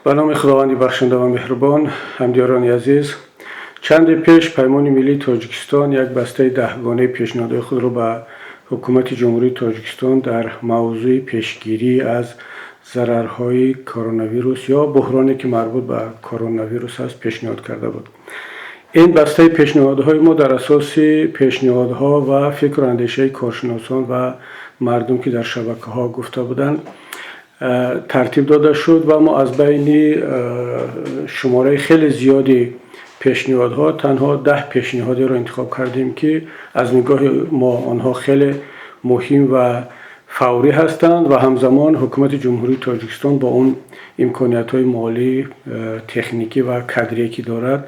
Ба номи Худованди бахшанда ва меҳрубон. Ҳамдиёрони азиз, чанде пеш Паймони миллии Тоҷикистон як бастаи 10-гонаи пешниҳодҳои худро ба Ҳукумати Ҷумҳурии Тоҷикистон дар мавзӯи пешгирӣ аз зарарҳои коронавирус ё буҳроне, ки марбут ба коронавирус аст, пешниҳод карда буд. Ин бастаи пешниҳодҳои мо дар асоси пешниҳодҳо ва фикру андешаи коршиносон ва мардум, ки дар шабакаҳо гуфта буданд, тартиб дода шуд ва мо аз байни шумораи хеле зиёди пешниҳодҳо танҳо 10 пешниҳодеро интихоб кардем, ки аз нигоҳи мо онҳо хеле муҳим ва фаврӣ ҳастанд ва ҳамзамон Ҳукумати Ҷумҳурии Тоҷикистон бо он имкониятҳои молӣ, техникӣ ва кадрие, ки дорад,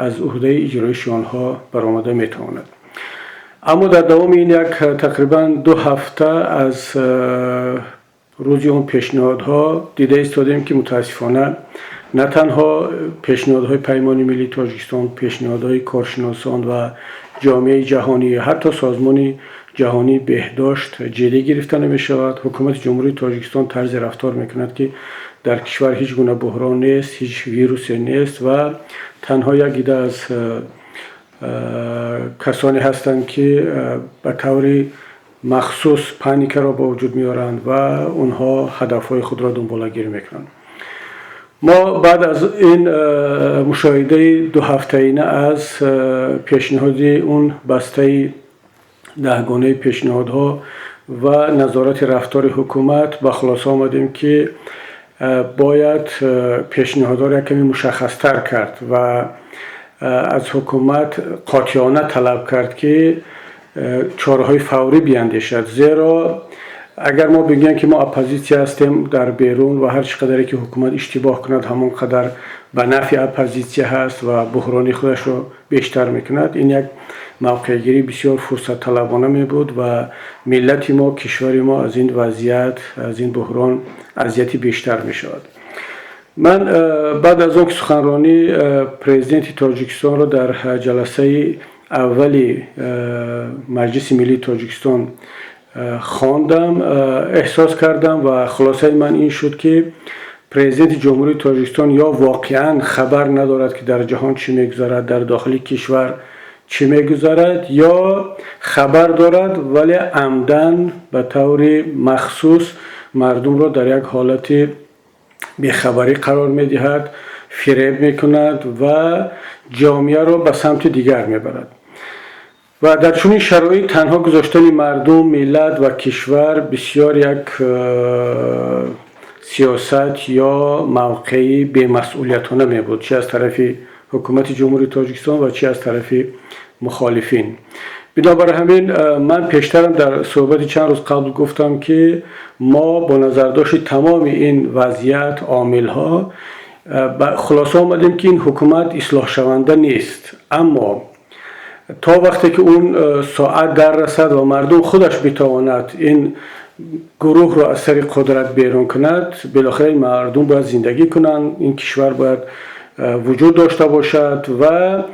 аз уҳдаи иҷроиши онҳо баромада метавонад. Аммо дар давоми ин як тақрибан 2 ҳафта аз рӯзи он пешниҳодҳо дида истодем, ки мутаассифона на танҳо пешниҳодҳои Паймони миллии Тоҷикистон, пешниҳодҳои коршиносон ва ҷомеаи ҷаҳонӣ, ҳатто Созмони ҷаҳонии беҳдошт ҷиддӣ гирифта намешавад. Ҳукумати Ҷумҳурии Тоҷикистон тарзе рафтор мекунад, ки дар кишвар ҳеҷ гуна буҳрон нест, ҳеҷ вирусе нест ва танҳо як ида аз касоне ҳастанд, ки ба таври махсус паникаро ба вуҷуд меоранд ва онҳо ҳадафҳои худро дунболагирӣ мекунанд. Мо баъд аз ин мушоҳидаи дуҳафтаина аз пешниҳоди он бастаи 10-гонаи пешниҳодҳо ва назорати рафтори ҳукумат ба хулоса омадем, ки бояд пешниҳодҳоро як каме мушаххастар кард ва аз ҳукумат қотеона талаб кард, ки чораҳои фаврӣ биандешад. Зеро агар мо бигӯем, ки мо оппозитсия ҳастем дар берун ва ҳар чӣ қадаре ки ҳукумат иштибоҳ кунад, ҳамон қадар ба нафъи оппозитсия ҳаст ва буҳрони худашро бештар мекунад, ин як мавқеъгирии бисёр фурсатталабона мебуд ва миллати мо, кишвари мо аз ин вазъият, аз ин буҳрон азияти бештар мешавад. Ман баъд аз он ки суханронии президенти Тоҷикистонро дар ҷаласаи аввали Маҷлиси миллии Тоҷикистон хондам, эҳсос кардам ва хулосаи ман ин шуд, ки президенти Ҷумҳурии Тоҷикистон ё воқеан хабар надорад, ки дар ҷаҳон чӣ мегузарад, дар дохили кишвар чӣ мегузарад, ё хабар дорад, вале амдан ба таври махсус мардумро дар як ҳолати бехабарӣ қарор медиҳад, фиреб мекунад ва ҷомеаро ба самти дигар мебарад. Ва дар чунин шароит танҳо гузоштани мардум, миллат ва кишвар бисёр як сиёсат ё мавқеи бемасъулиятона мебуд, чи аз тарафи Ҳукумати Ҷумҳурии Тоҷикистон ва чи аз тарафи мухолифин. Бинобар ҳамин ман пештарам дар суҳбати чанд рӯз қабл гуфтам, ки мо бо назардошти тамоми ин вазъият, омилҳо ба хулоса омадем, ки ин ҳукумат ислоҳшаванда нест. Аммо то вақте ки он соат дар расад ва мардум худаш битавонад ин гурӯҳро аз сари қудрат берун кунад, билохира ин мардум бояд зиндагӣ кунанд, ин кишвар бояд вуҷуд дошта бошад ва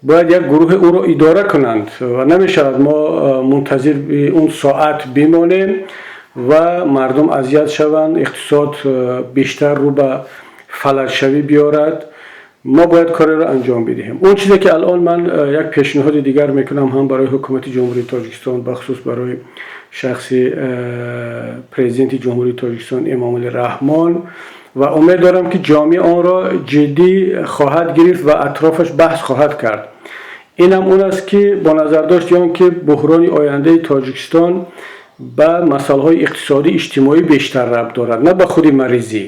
бояд як гурӯҳи ӯро идора кунанд ва намешавад мо мунтазири он соат бимонем ва мардум азият шаванд, иқтисод бештар рӯ ба фалаҷшавӣ биёрад. Мо бояд кореро анҷом бидиҳем. Он чизе ки алон ман як пешниҳоди дигар мекунам ҳам барои Ҳукумати Ҷумҳурии Тоҷикистон, бахусус барои шахси президенти Ҷумҳурии Тоҷикистон Эмомалӣ Раҳмон, ва умед дорам, ки ҷомеа онро ҷиддӣ хоҳад гирифт ва атрофаш баҳс хоҳад кард, инам он аст, ки бо назардошти он ки буҳрони ояндаи Тоҷикистон ба масъалаҳои иқтисодӣ, иҷтимоӣ бештар рабт дорад, на ба худи маризӣ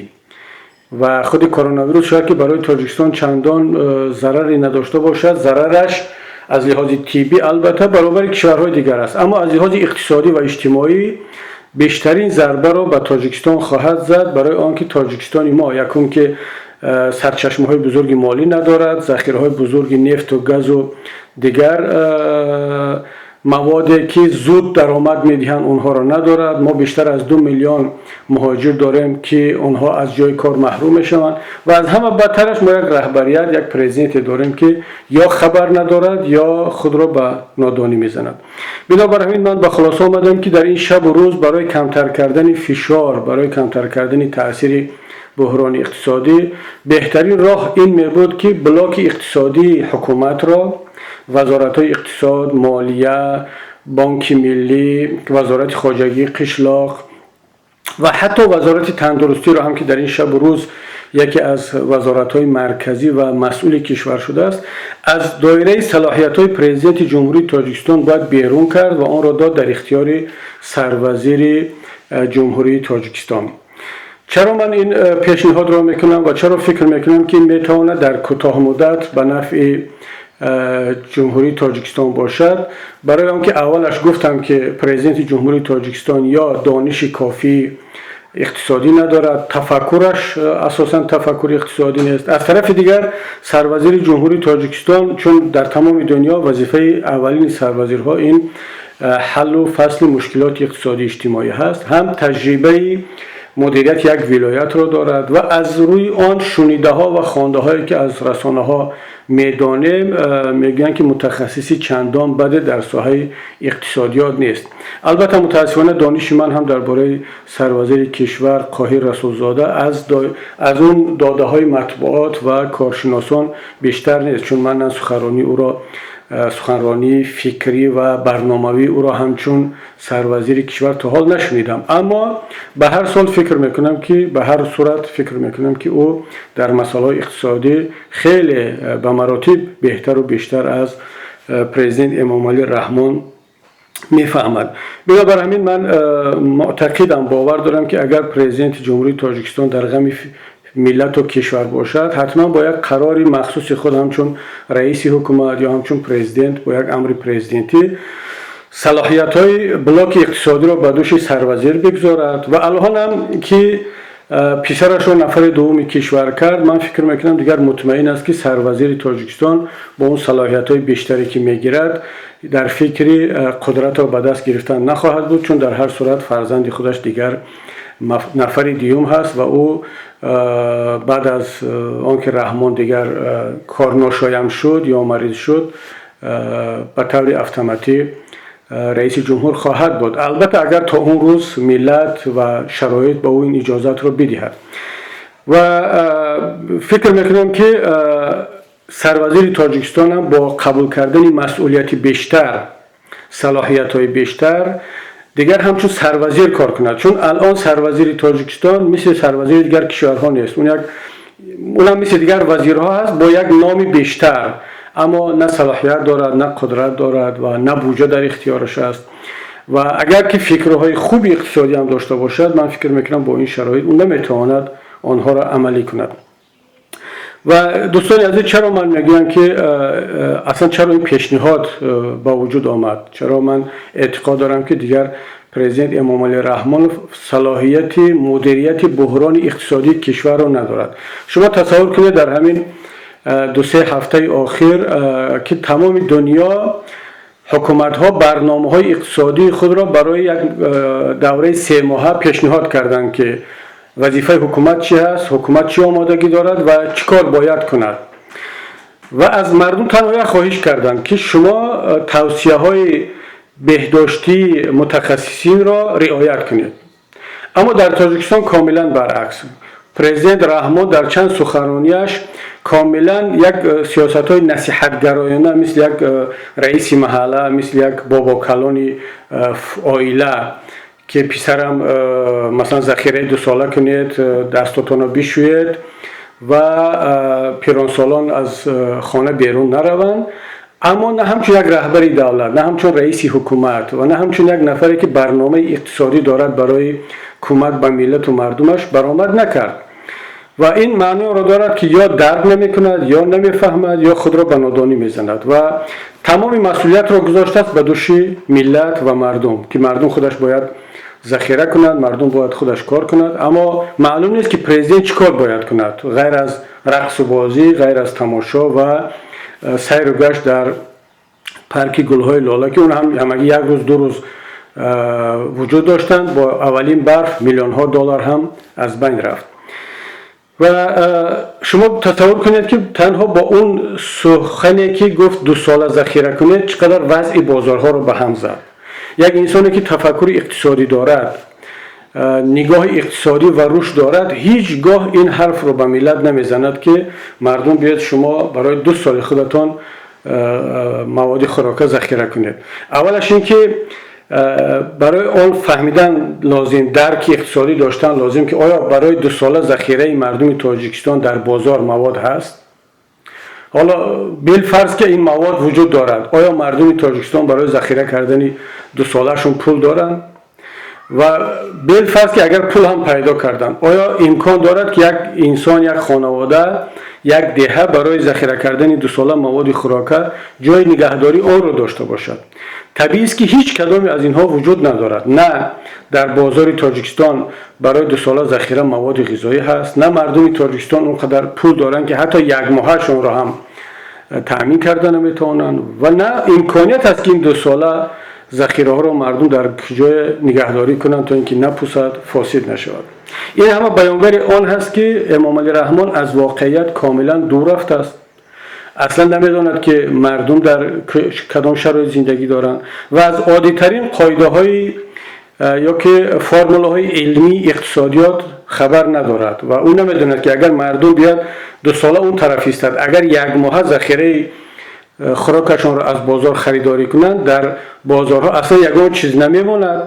ва худи коронавирус шояд ки барои Тоҷикистон чандон зараре надошта бошад, зарараш аз лиҳози тиббӣ албатта баробари кишварҳои дигар аст, аммо аз лиҳози иқтисодӣ ва иҷтимоӣ бештарин зарбаро ба Тоҷикистон хоҳад зад, барои он ки Тоҷикистони мо якум ки сарчашмаҳои бузурги молӣ надорад, захираҳои бузурги нефту газу дигар. Маводе ки зуд даромад медиҳанд, онҳоро надорад. Мо бештар аз 2 миллион муҳоҷир дорем, ки онҳо аз ҷои кор маҳрум мешаванд. Ва аз ҳама бадтараш, мо як раҳбарият, як президенте дорем, ки ё хабар надорад, ё худро ба нодонӣ мезанад. Бинобар ҳамин ман ба хулоса омадам, ки дар ин шабу рӯз барои камтар кардани фишор, барои камтар кардани таъсири буҳрони иқтисодӣ беҳтарин роҳ ин мебуд, ки блоки иқтисодии ҳукуматро, вазоратҳои иқтисод, молия, Бонки миллӣ, Вазорати хоҷагии қишлоқ ва ҳатто Вазорати тандурустиро ҳам, ки дар ин шабу рӯз яке аз вазоратҳои марказӣ ва масъули кишвар шудааст, аз доираи салоҳиятҳои Президенти Ҷумҳурии Тоҷикистон бояд берун кард ва онро дод дар ихтиёри сарвазири Ҷумҳурии Тоҷикистон. Чаро ман ин пешниҳодро мекунам ва чаро фикр мекунам, ки метавонад дар кӯтоҳмуддат ба нафъи Ҷумҳурии Тоҷикистон бошад? Барои он ки аввалаш гуфтам, ки Президенти Ҷумҳурии Тоҷикистон ё дониши кофии иқтисодӣ надорад, тафаккураш асосан тафаккури иқтисодӣ нест. Аз тарафи дигар, сарвазири Ҷумҳурии Тоҷикистон, чун дар тамоми дунё вазифаи аввалини сарвазирҳо ин ҳаллу фасли мушкилоти иқтисодӣ, иҷтимоӣ ҳаст, ҳам таҷрибаи мудирияти як вилоятро дорад ва аз рӯи он шунидаҳо ва хондаҳое, ки аз расонаҳо медонем, мегӯянд, ки мутахассиси чандон баде дар соҳаи иқтисодиёт нест. Албатта, мутаассифона, дониши ман ҳам дар бораи сарвазири кишвар Қоҳир Расулзода аз он додаҳои матбуот ва коршиносон бештар нест, чун ман на суханронии ӯро, суханронии фикрӣ ва барномавии ӯро ҳамчун сарвазири кишвар то ҳол нашунидам. Аммо ба ҳар сол фикр мекунам, ки ба ҳар сурат фикр мекунам, ки ӯ дар масъалаҳои иқтисодӣ хеле ба маротиб беҳтару бештар аз Президент Эмомалӣ Раҳмон мефаҳмад. Бинобар ҳамин ман муътақидам, бовар дорам, ки агар Президенти Ҷумҳурии Тоҷикистон дар ғами миллату кишвар бошад, ҳатман бо як қарори махсуси худ ҳамчун раиси ҳукумат ё ҳамчун президент, бо як амри президентӣ салоҳиятҳои блоки иқтисодиро ба дӯши сарвазир бигзорад. Ва алҳонам ки писарашро нафари дуввуми кишвар кард, ман фикр мекунам, дигар мутмаин аст, ки сарвазири Тоҷикистон бо он салоҳиятҳои бештаре, ки мегирад, дар фикри қудратро ба даст гирифтан нахоҳад буд, чун дар ҳар сурат фарзанди худаш дигар нафари дуюм ҳаст ва ӯ баъд аз он ки Раҳмон дигар корношоям шуд ё мариз шуд, ба таври автоматӣ раиси ҷумҳур хоҳад буд. Албатта, агар то он рӯз миллат ва шароит ба ӯ ин иҷозатро бидиҳад. Ва фикр мекунам, ки сарвазири Тоҷикистонам бо қабул кардани масъулияти бештар, салоҳиятҳои бештар, дигар ҳамчун сарвазир кор кунад, чун алон сарвазири Тоҷикистон мисли сарвазири дигар кишварҳо нест. Он як унам мисли дигар вазирҳо ҳаст бо як номи бештар, аммо на салоҳият дорад, на қудрат дорад ва на буҷа дар ихтиёраш аст. Ва агар ки фикрҳои хуби иқтисодӣ ҳам дошта бошад, ман фикр мекунам, бо ин шароит ӯ наметавонад онҳоро амалӣ кунад. Ва дӯстони азиз, чаро ман мегӯям, ки аслан чаро ин пешниҳод ба вуҷуд омад, чаро ман эътиқод дорам, ки дигар Президент Эмомалӣ Раҳмонов салоҳияти мудирияти буҳрони иқтисодии кишварро надорад? Шумо тасаввур кунед, дар ҳамин 2-се ҳафтаи охир, ки тамоми дунё ҳукуматҳо барномаҳои иқтисодии худро барои як давраи 3 моҳа пешниҳод карданд, ки вазифаи ҳукумат чӣ ҳаст, ҳукумат чӣ омодагӣ дорад ва чӣ кор бояд кунад, ва аз мардум танҳо як хоҳиш карданд, ки шумо тавсияҳои беҳдоштии мутахассисинро риоят кунед. Аммо дар Тоҷикистон комилан баръакс. Президент Раҳмон дар чанд суханронияш комилан як сиёсатҳои насиҳатгароёна, мисли як раиси маҳалла, мисли як бобокалони оила, ки писарам, масалан, захираи дусола кунед, дастотонро бишӯед ва пиронсолон аз хона берун нараванд. Аммо на ҳамчун як раҳбари давлат, на ҳамчун раиси ҳукумат ва на ҳамчун як нафаре, ки барномаи иқтисодӣ дорад барои кӯмак ба миллату мардумаш, баромад накард. Ва ин маъноро дорад, ки ё дарк намекунад, ё намефаҳмад, ё худро ба нодонӣ мезанад ва тамоми масъулиятро гузоштааст ба дӯши миллат ва мардум, ки мардум худаш бояд захира кунад, мардум бояд худаш кор кунад. Аммо маълум нест, ки президент чӣ кор бояд кунад, ғайр аз рақсу бозӣ, ғайр аз тамошо ва сайру гашт дар Парки гулҳои лола, ки он ҳам ҳамагӣ як рӯз, 2 рӯз вуҷуд доштанд, бо аввалин барф миллионҳо доллар ҳам аз байн рафт. Ва шумо тасаввур кунед, ки танҳо бо он сухане, ки гуфт, 2 сола захира кунед, чӣ қадар вазъи бозорҳоро ба ҳам зад. Як инсоне, ки тафаккури иқтисодӣ дорад, нигоҳи иқтисодӣ ва рушд дорад, ҳеҷ гоҳ ин ҳарфро ба миллат намезанад, ки мардум, биёед, шумо барои 2 соли худатон маводи хӯрока захира кунед. Аввалаш ин ки барои он фаҳмидан лозим, дарки иқтисодӣ доштан лозим, ки оё барои 2 сола захираи мардуми Тоҷикистон дар бозор мавод ҳаст. Ҳоло билфарз, ки ин мавод вуҷуд дорад, оё мардуми Тоҷикистон барои захира кардани 2 солаашон пул доранд? Ва билфарз, ки агар пул ҳам пайдо карданд, оё имкон дорад, ки як инсон, як хонавода, як деҳа барои захира кардани 2 сола маводи хӯрока ҷои нигаҳдории онро дошта бошад? Табиист, ки ҳеҷ кадоме аз инҳо вуҷуд надорад. На дар бозори Тоҷикистон барои 2 сола захира маводи ғизоӣ ҳаст, на мардуми Тоҷикистон он қадар пул доранд, ки ҳатто якмоҳаашонро ҳам таъмин карда наметавонанд, ва на имконият аст, ки ин 2 сола захираҳоро мардум дар ҷое нигаҳдорӣ кунанд, то ин ки напусад, фосид нашавад. Ин ҳама баёнгари он ҳаст, ки Эмомалӣ Раҳмон аз воқеият комилан дур рафтааст, аслан намедонад, ки мардум дар кадом шароит зиндагӣ доранд ва аз оддитарин қоидаҳои ё ки формулаҳои илмии иқтисодиёт хабар надорад. Ва ӯ намедонад, ки агар мардум биёд, 2 сола он тараф истад, агар як моҳа захираи хӯрокашонро аз бозор харидорӣ кунанд, дар бозорҳо аслан ягон чиз намемонад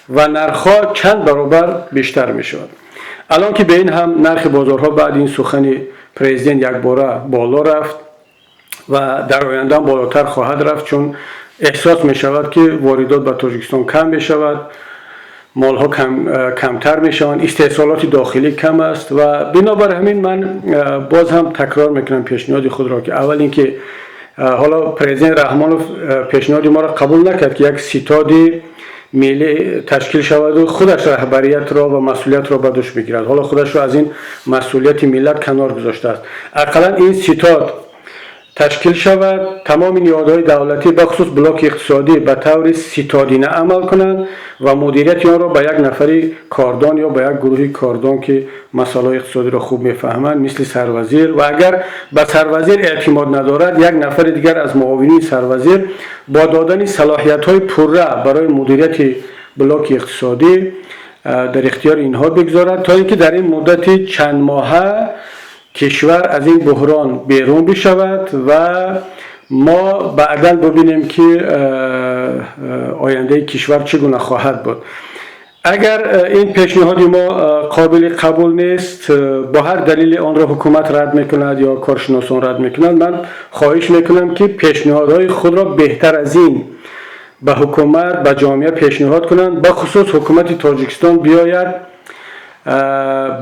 ва нархҳо чанд баробар бештар мешавад. Алон ки ба ин ҳам нархи бозорҳо баъди ин сухани президент якбора боло рафт ва дар оянда болотар хоҳад рафт, чун эҳсос мешавад, ки воридот ба Тоҷикистон кам мешавад, молҳо камтар мешаванд, истеҳсолоти дохилӣ кам аст. Ва бинобар ҳамин ман боз ҳам такрор мекунам пешниҳоди худро, ки аввал ин ки ҳоло президент Раҳмонов пешниҳоди моро қабул накард, ки як ситоди миллӣ ташкил шаваду худаш раҳбариятро ва масъулиятро ба дӯш бигирад. Ҳоло худашро аз ин масъулияти миллат канор гузоштааст. Ақаллан ин ситод ташкил шавад, тамоми ниҳодҳои давлатӣ, бахусус блоки иқтисодӣ, ба таври ситодина амал кунанд ва мудирияти онро ба як нафари кордон ё ба як гурӯҳи кордон, ки масъалаҳои иқтисодиро хуб мефаҳманд, мисли сарвазир, ва агар ба сарвазир эътимод надорад, як нафари дигар аз муовинини сарвазир, бо додани салоҳиятҳои пурра барои мудирияти блоки иқтисодӣ дар ихтиёри инҳо бигзорад, то ин ки дар ин муддати чандмоҳа кишвар аз ин буҳрон берун бишавад ва мо баъдан бубинем, ки ояндаи кишвар чӣ гуна хоҳад буд. Агар ин пешниҳоди мо қобили қабул нест, бо ҳар далеле онро ҳукумат рад мекунад ё коршиносон рад мекунанд, ман хоҳиш мекунам, ки пешниҳодҳои худро беҳтар аз ин ба ҳукумат, ба ҷомеа пешниҳод кунанд. Бахусус ҳукумати Тоҷикистон биёяд,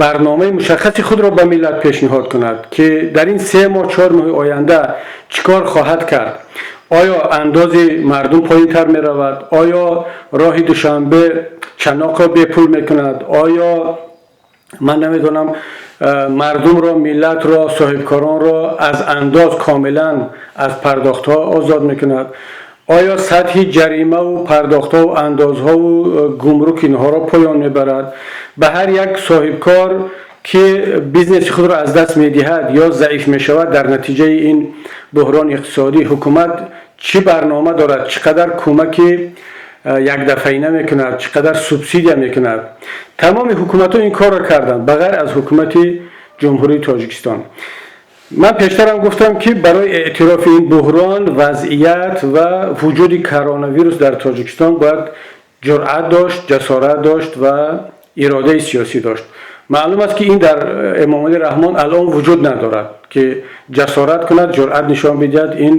барномаи мушаххаси худро ба миллат пешниҳод кунад, ки дар ин 3 моҳ, 4 моҳи оянда чӣ кор хоҳад кард. Оё андози мардум поинтар меравад? Оё роҳи Душанбе Чаноқро бепул мекунад? Оё, ман намедонам, мардумро, миллатро, соҳибкоронро аз андоз, комилан аз пардохтҳо озод мекунад? Оё сатҳи ҷаримаву пардохтҳову андозҳову гумрук инҳоро поён мебарад? Ба ҳар як соҳибкор, ки бизнеси худро аз даст медиҳад ё заиф мешавад дар натиҷаи ин буҳрони иқтисодӣ, ҳукумат чӣ барнома дорад, чӣ қадар кӯмаки якдафъаина мекунад, чӣ қадар субсидия мекунад? Тамоми ҳукуматҳо ин корро карданд, ба ғайр аз ҳукумати Ҷумҳурии Тоҷикистон. Ман пештарам гуфтам, ки барои эътирофи ин буҳрон, вазъият ва вуҷуди коронавирус дар Тоҷикистон бояд ҷуръат дошт, ҷасорат дошт ва иродаи сиёсӣ дошт. Маълум аст, ки ин дар Эмомалӣ Раҳмон алон вуҷуд надорад, ки ҷасорат кунад, ҷуръат нишон бидиҳад, ин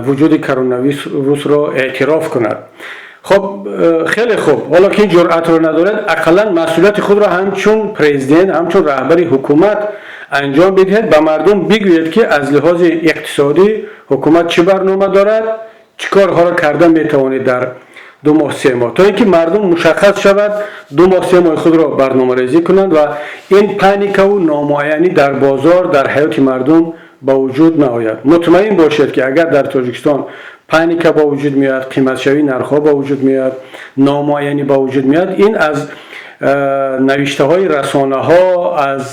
вуҷуди коронавирусро эътироф кунад. Хоб, хеле хуб, ҳоло ки ин ҷуръатро надорад, ақаллан масъулияти худро ҳамчун президент, ҳамчун раҳбари ҳукумат анҷом бидиҳед, ба мардум бигӯед, ки аз лиҳози иқтисодӣ ҳукумат чӣ барнома дорад, чӣ корҳоро карда метавонед дар 2 моҳ, 3 моҳ, то ин ки мардум мушаххас шавад, 2 моҳ, 3 моҳи худро барномарезӣ кунанд ва ин паникаву номуайянӣ дар бозор, дар ҳаёти мардум ба вуҷуд наояд. Мутмаин бошед, ки агар дар Тоҷикистон Паника ба вуҷуд меояд, қиматшавии нархҳо ба вуҷуд меояд, номуайянӣ ба вуҷуд меояд. Ин аз навиштаҳои расонаҳо, аз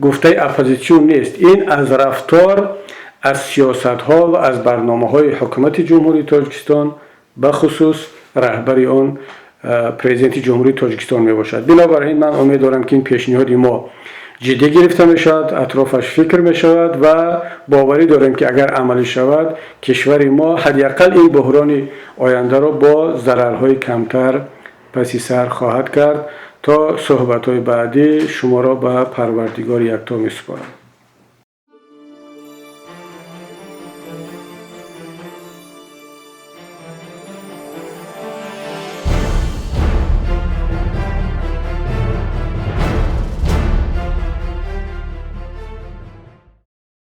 гуфтаи оппозитсион нест. Ин аз рафтор, аз сиёсатҳо ва аз барномаҳои Ҳукумати Ҷумҳурии Тоҷикистон, бахусус раҳбари он, Президенти Ҷумҳурии Тоҷикистон мебошад. Бинобар ин ман умед дорам, ки ин пешниҳоди мо ҷиддӣ гирифта мешавад, атрофаш фикр мешавад ва боварӣ дорем, ки агар амалӣ шавад, кишвари мо ҳадди ақал ин буҳрони ояндаро бо зарарҳои камтар паси сар хоҳад кард. То суҳбатҳои баъдӣ шуморо ба Парвардигори Якто месупорам.